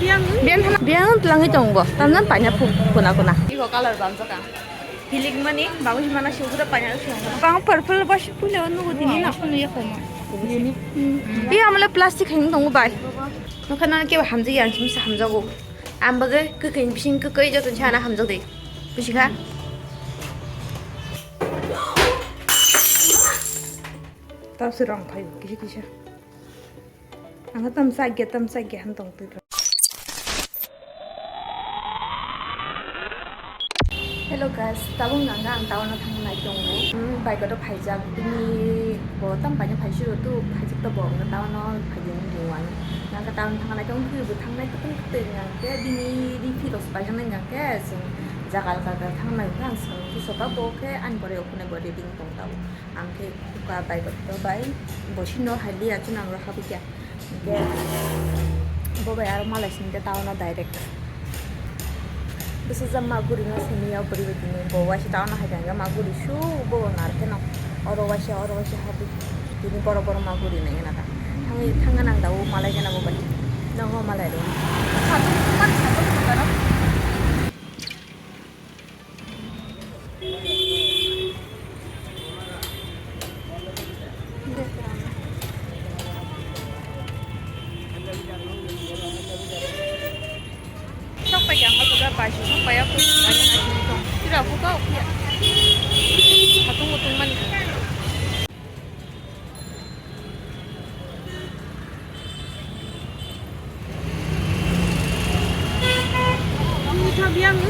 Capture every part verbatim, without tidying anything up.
Biyan hana, biyan twlangwi tongo. Tamnan paina phu-, phuna phuna. Iko color bangjak ang. Hilik mani, babu himana sugura paina sugura. Bang purple ba si phuna nugo dini na. Iya amle plastic hang tongo bai. Nokha nana kebo hamjak ya, ang simsa hamjago. Ang bagwi kwkhwini bising kwkhwi joto sana hamjak de. Busikha? Tabse rang phaio, kisa kisa. Ang tam sagya, tam sagya han tong twi. Hello guys, tabuk nang ang town o thang nai tongo. Hmm, bike o phaijak, bini bo tam paina phaisiro tu phaijak to bo ang town o phaijak ni wani. Nang town thang nai tong twi bo thang nai tong twi nang ke bini ri phi los phaijak nai nang ke sing jagal ka ka thang nai nang sing ki soba bo ke an bore o khune bore ding tong tao. Ang khe uka bai rok to bai bo sino hai liya chwng ang rw habwi kha. Hwnkhe bo bai aro malai sini khe town o direct. Bwsajak ma guri no simi ya bwrwi bai tini bo waisa town o hai khe ma guri su bo nar khe no oro waisa oro waisa habwi tini borok borok ma guri nai na ta. Thangwi thangna nang da o malai gana bo bai. Nogo malai rw. Satung man satung kano. Sok pai khe ang o jaga bai se sok pai ya, kok bai ya, nai sini tong. Tira buka o phiya. Satung mutung mani.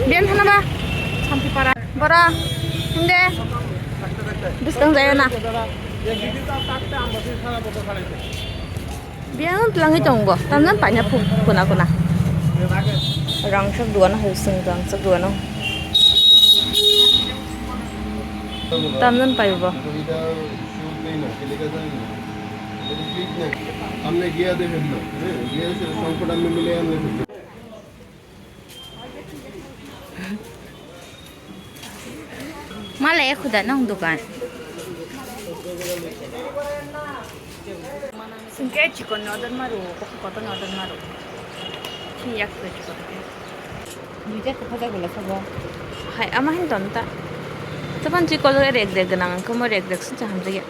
Biyan thana ba? Bora. Hinde. Biskang jayo na. Biyan twlangwi tongo. Tamnan paina phu-, phuna phuna. Rangchak duano hai sing rangchak duano. Tamnan paibo. हमने गया देखो ना, गया से संकट हमने मिले हमने। Malai khuda nang dukan. Singke chikon ni order maru, bokha kotor ni order maru. Sini yak khuda chikon. Duita khe phajak bela sabo. Hai, ama hin ton ta. Tapan chikon rek rek ganang, komo rek rek sing chaham jaya.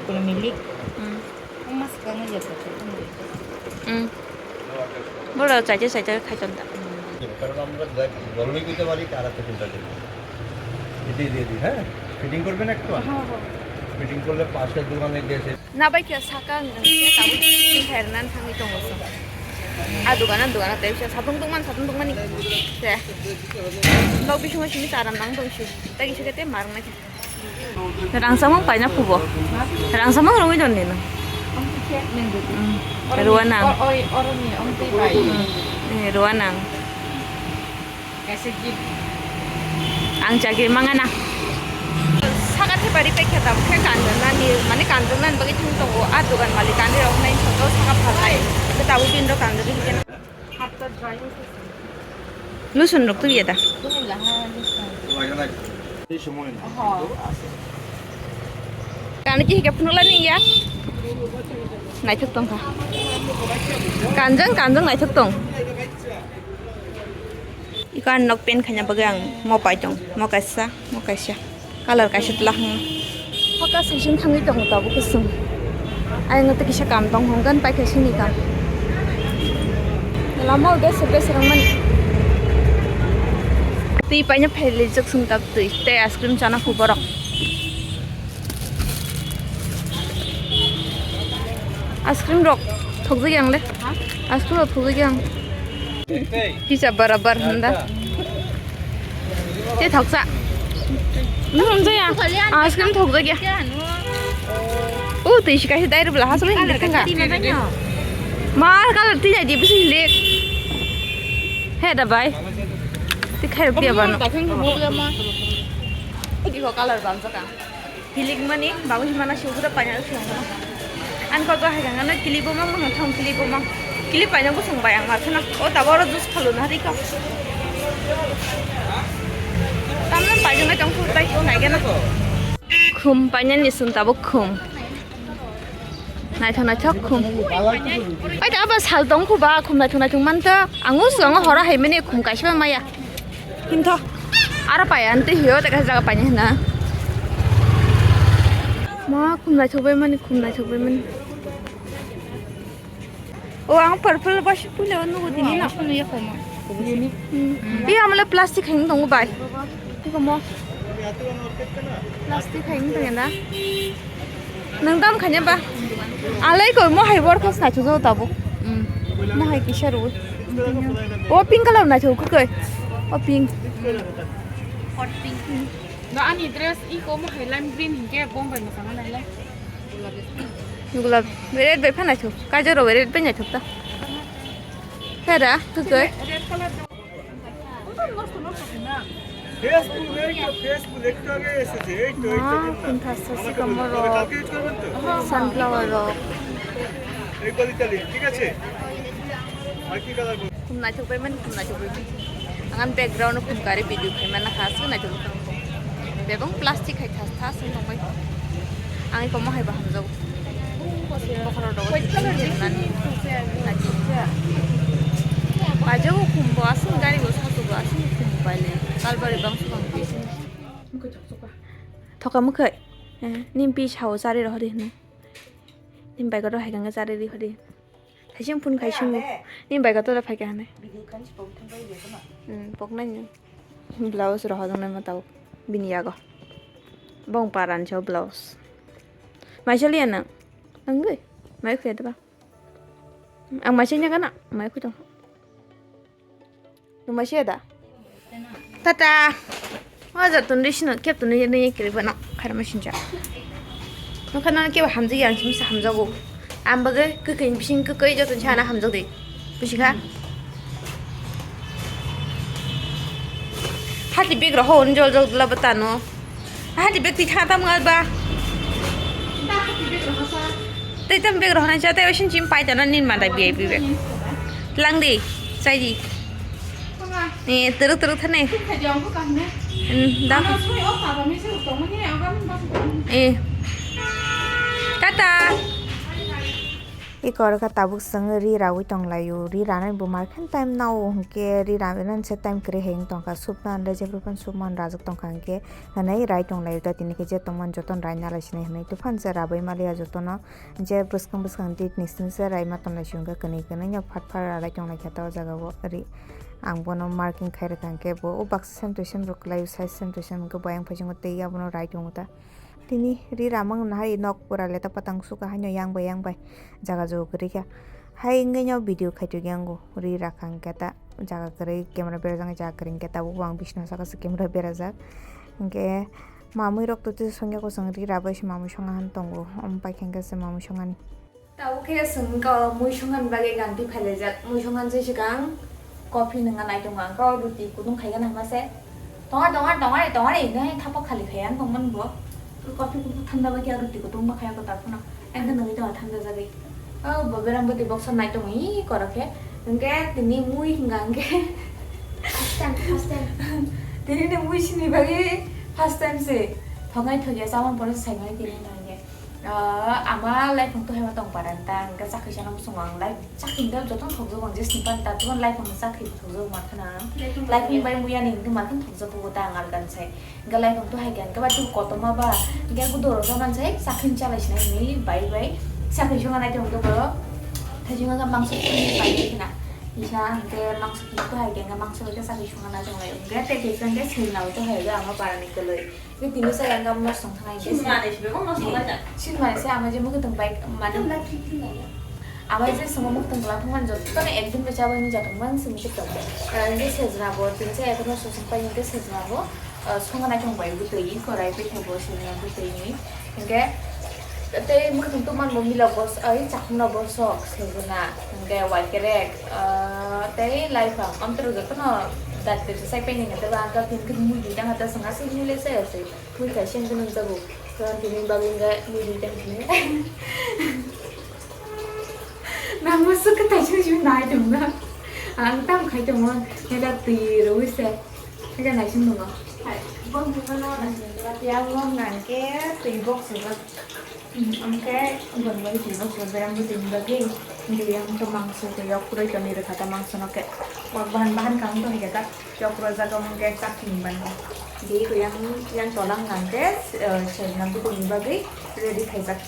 Kono milik. Hmm. Mas kano ya ta. Hmm. Boro chaite chaite khai ton ta. কারণ আমরা দেখ, বললেই দিতে পারি, কার হাতে ফিল্টার দিতে। এটাই দিয়ে দিই, হ্যাঁ? ফিটিং করবেন একটু? হ্যাঁ, হ্যাঁ। ফিটিং করলে পাশের দোকানে গিয়ে সে Nabai khe saka ang khe tabuk fitting khairwna thangwi tongo chwng. A dogana dogana tei satung tongmani satung tongmani. Te. Nok bisingo simi charam nang tong si. Tei kisa khe te marwng nai khe. Rangsamung paina phubo. Rangsamung rwngwi don nino. Rwna. Rwna. Kaisa gift. Ang chakri mangana. Saka the bari pekha tabuk khe kanjana ni, mane kanjana ni bagwi thang tongo. A dogan malik kanri rok nai saka phalai. Khe tabuk bin rok kanjana hikhe na. Lusun rok twi ya da. Kani ki hike phunukla ni ya. Naithok tongkha. Kanjang kanjang naithok tong. Iko ang nok paint khaina bagwi ang mo pai tong, mo kaisa, mo kaisa. Color kaisa twla hwn. Focus session thangwi tongo tabuk kwchwng. Ayang tei kisa kam tong hwn gan pai kha sini kam. Lama o bese bese rang mani. Twi paina phailai jak sung tab twi tei ice cream chana khu borok. Ice cream rok thokjak yang le. Ice cream rok thokjak yang. Kisa barabar hwnda. Te thoksa. Nung jaya. Ice cream thokjak ya. O twi si kaisa dai rwbla ha sumai hindar kangka. Ma color twi nai di bisi hilik. He da bai. Twi khai rok tiya bano. Iko color bangjak ang. Hilik mani, babu himana sugura paina sugura. An ko ga haga ngana kili bo mang mang thang kili bo mang. Kili paina bo sung bai ang mar khana. O tabo oro juice phalu na ri ko. Tamna paina tong khu tai ko nai gana. Khum paina ni sung tabo khum. Naithok naithok khum. Pai ta abo sal tong khu ba khum naithok naithok man ta. Ang o swkango horo hai mani khum kaisa maya. Himtho. Aro pai an te hiyo ta kaisa jaga pai ni hina. Ma khum naithok bai mani khum naithok bai mani. O ang purple ba si pule o nugo tini na. Iya amle plastic hang tongo bai. Tiko mo. Plastic hang tongo na. Nang dam khanya ba. Alai ko mo hai bor khas na chujo tabuk. Mo hai kisa ro. O pink color na chuk kai. O pink. Hot pink. No ani dress iko mo hai lime green hingke Bombay mo sana nai lai. Gulab red bai phana chuk. Kajor bai red bai na chuk ta. Hera kukai. Red color. Facebook, এই তো Facebook একটু আগে এসেছে, এই তো, এই তো, মা, এই তো। কোন থাকছে আমাকে বললো, সিকামর তবে রক, কালকে ইউজ করবেন তো? Sunflower rock. এই কোয়ালিটি, ঠিক আছে? আর কি কালার বলবো? Khum naithok bai mani, khum naithok bai mani. Ang ani background khum kari video khai mana kha, aswk naithok kha. Bebang plastic hai thas thas wng tongbai. Ang iko mohai bo hamjago. Bokhorok rogo tini hinwi rwnani. Paijak o khum bo aswk gari bo sasu bo aswk khum bai le. Kalbari bangsu bang bising. Thoka mwkhai. Eh, nim pi sao chari rohori hwnwi. Nim bai kotor hai kanga chari ri hori. Thaising phone khai sungo. Nim bai kotor phai ka hane. Hmm, poknai ni. Blouse rohor nai ma tau. Bini yago. Bong paran cho blouse. Mai chali ana. Angoi. Mai khuyat ba. Ang machine nya kana, mai khutong. Nung machine da? Tata. Wajar tun risino kep tun ni kiri bana khair machine ja. Nung kana kep hamjak yang chim sa hamjago. Am bagai kukai bising kukai jotun chana hamjak de. Busikha? Hati bag roho on jol jol dula batano. Hati bag ti thata mangal ba. Tei tam bag rohonai cha tei oisin chim pai tana nin manda V I P bag. Tlang di, chai di. Eh, teruk teruk thane. Hmm, dah. Eh. Tata. I kor kha tabuk chwng ri raui tong lai o, ri ranai bo mar khe time nao hwnkhe ri ranai se time kwrwi hai wng tong kha, supna hwnle jephru phano supma hwn rajak tong kha hwnkhe hwnwi rai tong lai o ta tini khe je tongmani jotono rai nalai sinai hwnwi tei phano je rabai maliya jotono je bwskang bwskang date ni simi se rai ma tong lai si hwnkhe kwnwi kwnwi no phat phat rai tong lai kha ta o jaga o ri ang bono marking khai rwkha hwnkhe bo o baksa same to same rwk lai o size same to same hwnkhe bo ayang phai singo tei abono rai tongo ta. Tini ri ramang nahai nok pura leta patang suka haino yang bai yang bai jaga jogo kwrwi kha. Hai wngwi no video khaitugwi ango ri rakha hwnkhe ta jaga kwrwi camera berajak jaga kwrwi hwnkhe tabuk bo ang bisino saka se camera berajak. Hwnkhe mamwi rok to tei songya kwchwng ri rabai se mamwi songa han tongo omo pai khe hwnkhe se mamwi songani. Tabuk khe chwng wngkha o muisung han bagwi ganti phailaijak. Muisung han se swkang coffee nwnga nai tongo ang khe o ruti kutung khaigana hwnma se. Tonga, tonga, tonga re, tonga re hinwi thapa khali khai ang tongmani bo. Coffee kutung thanda bai khe ruti kutung ma khai ang kwtal phano. Ang khe nwnwi tongo thanda jagwi. O bo berang bwtwi boxer nai tongo hi korok khe. Hwnkhe tini mui hwnka hwnkhe. First time, first time. Tini ni mui sini bagwi first time se. Thoknai thokya chamani pore saimani tini hwnka hwnkhe. Ah, ama laifung to hema tong paran ta, hingke chakri sana muchungo ang lai chakri hingke jotono thokjogo ang je sini pan ta, tubun laifung chakri thokjogo mankha na. Laifung bai muya ni hingke mankha thokjogo ta ang algan sai. Hingke laifung to hai khe hingke ba tei kotorma ba hingke gudoro jana sai chakri chalai sinai hinui bai bai chakri songna nai tongke borok. Thaichungo mangso songni pai khe na. Isa hingke mangso to hai khe hingke mangso bai khe chakri songna nai tonglai hingke tei kisa hingke sengna to hai khe ama parani kwlwi. Tei tini saya ang mosong thangna hingke. Sinmani se bebak mosong laijak. Sinmani se ama je mukhutwng bai mani. Ama je swngo mukhutwng kwlwng thangmani jotono ekdin bai chabai ni jatong man se mukhutwng. Hingke sejna bo tini saya ekdin mosong pai hingke sejna bo, ah, songna naithok bai bwtwi korai bai thai bo sejna bwtwi ni. Hingke tei mukhutwng tongmani bo milok bo, ai, chakhumna bo sok sejna. Hingke waikerek, ah, tei laifang amtwrwk jotono dati sai pai ni hingke ba ang khe tini mui dui tang hata swnga se mile se se. Mui kaisa hwnwi nukjago. Karon tini bagwi wngkha mui duita hwnwi. Nang musu kwtai chwng chwng nai tongno. Ang tamo khai tongo. Neta twi rwi se. Neta naising tongo. Yang wng nang khe twi box rwjak. Hwnkhe gonmani twi box rwjak yang bwtwi ni bagwi. Hwnkhe yang to mangso twi yok kwrwi tongwi rwkha ta mangso no khe. Wak bahan bahan kang to hwnkhe ta yok rwjak wng khe chakni bagwi. Tei ko yang yang tolang nang khe, eh, sengna bwtwi ni bagwi ready khaijak.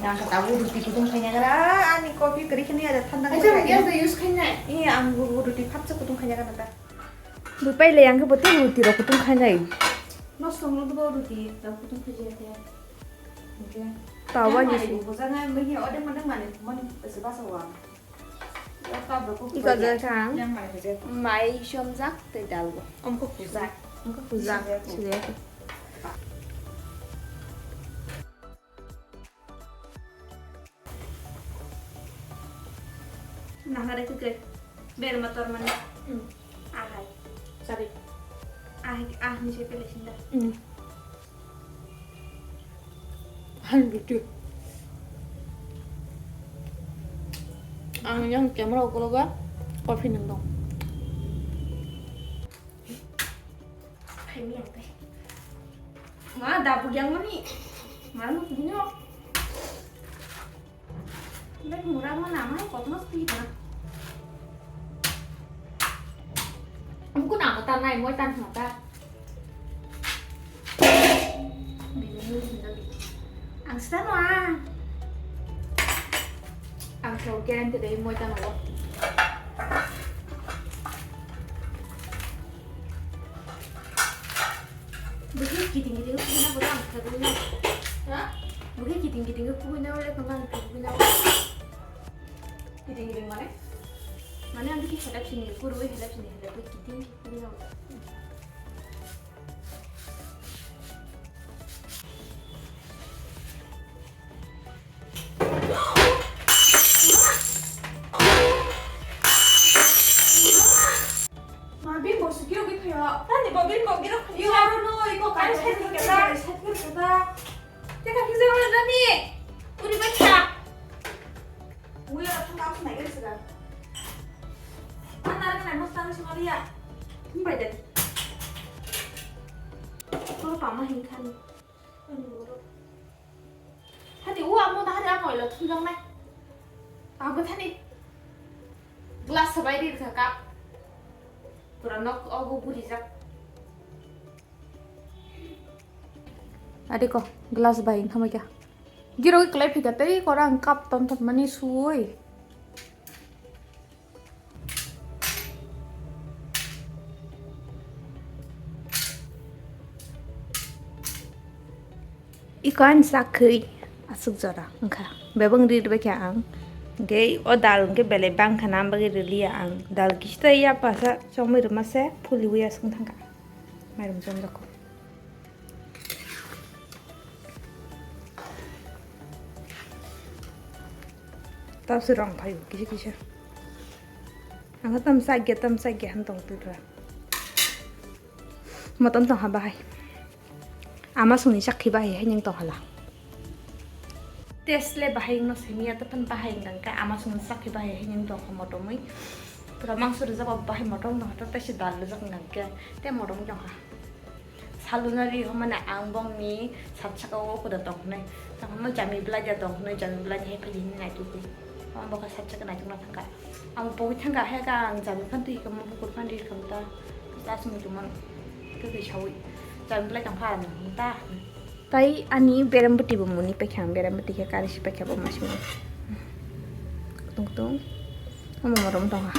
Nang khe tabuk ruti kutung khaina gara ani coffee kwrwi khani ada thanda. Acha, gas da use khainai. Iya, ang bu ruti phapsa kutung khaina gara ta. Bui pailai ang khe bo tei ruti rok kutung khainai. Nosto wngwi bo ruti rok kutung khaijak khe. Hwnkhe. Tawa yang ni manwi si. Bo bujana manya odeng odeng manwi thumani se basa wa. Iko jai kha ang. Yang manwi khaijak. Mai somjak tei dal bo. Omkho kujak. Omkho kujak. Sujak. Sujak. Nahare khe berma tormani. Hmm. Ahai. Sari. Ahai, ah, ni se pele sinda. Hmm. Han bitu. Ang yang camera ukuloga coffee nang dong. Phaimi ang tei. Ma, da buk yang mani. Ma, nuk bini o. Bek mura mana, ma, kotma spi na. Buku nama ta nai, moi tan mata. Bini nuk bini. Ang sita no a. Ang so keren te dei moi tan o. Bukhe kiting kiting khugui na bodo ang khagui na. Ha? Bukhe kiting kiting khugui na wale khama ang khagui na. Kiting kiting mane? Mane ang bukhe helap sini, kurui helap sini, helap kiting khugui na. Ma, bini bo sugiro gwi phaio. Tani bo bini bo giro phaio. Yo, aro no, iko kai sai ni kata. Sai ni kata. Te ka kisa ro dani. Uri bacha. Mui aro thang ka nai gari sira. Ana ro nai mas tang sima liya. Bai de. Ko pa ma hin khani. Thani o amo na hari amo ilo thumjaknai. Abo thani glass sabai ri rwkha cup. Pura nok obo gurijak. Adi ko glass bai wngkha mai kha. Giro klai phika tei kora ang cup ton ton mani sui. Iko ani sak khwi aswk jora wngkha. Bebak ri rwbaikha ang. Hwnkhe o dal hwnkhe belai bangkha na, ang bagwi rwliya ang. Dal kisa yapasa chongmwi rwmase phulwi aswk thangkha. Mairum chongjak kho. Tabse rong phaio kisa kisa. Ang tam sakya, tam sakya han tong tira. Motom tong ha bahai. Ama sungni sakhi bahai hai ning tong hala. Taste le bahai wngno simi ya, tei phano bahai wng kha, ama sung sakhe bahai hai nini tongkha motomwi. Pura mangso rijak ba bahai motom wng tongkha, tei se dal rijak wng kha, tei motom wng tongkha. Saluna ri hwnmani ang bongni sat saka o koda tong hwnwi. Tamo jami belai da tong hwnwi, jami belai ni hai phai hwnwi naitugwi. Tamo bokha sat saka naitukna thangkha. Ang pogwi thangkha, hai kha ang jami phan twi kha, bukur phan ri kha ta. Last muchung man twi sawi. Jami belai tong pha ta. Tai ani berem bwtwi bo muni paikha, ang berem bwtwi khe kari si paikha bo masing. Kutung kutung. Omo motom tongha.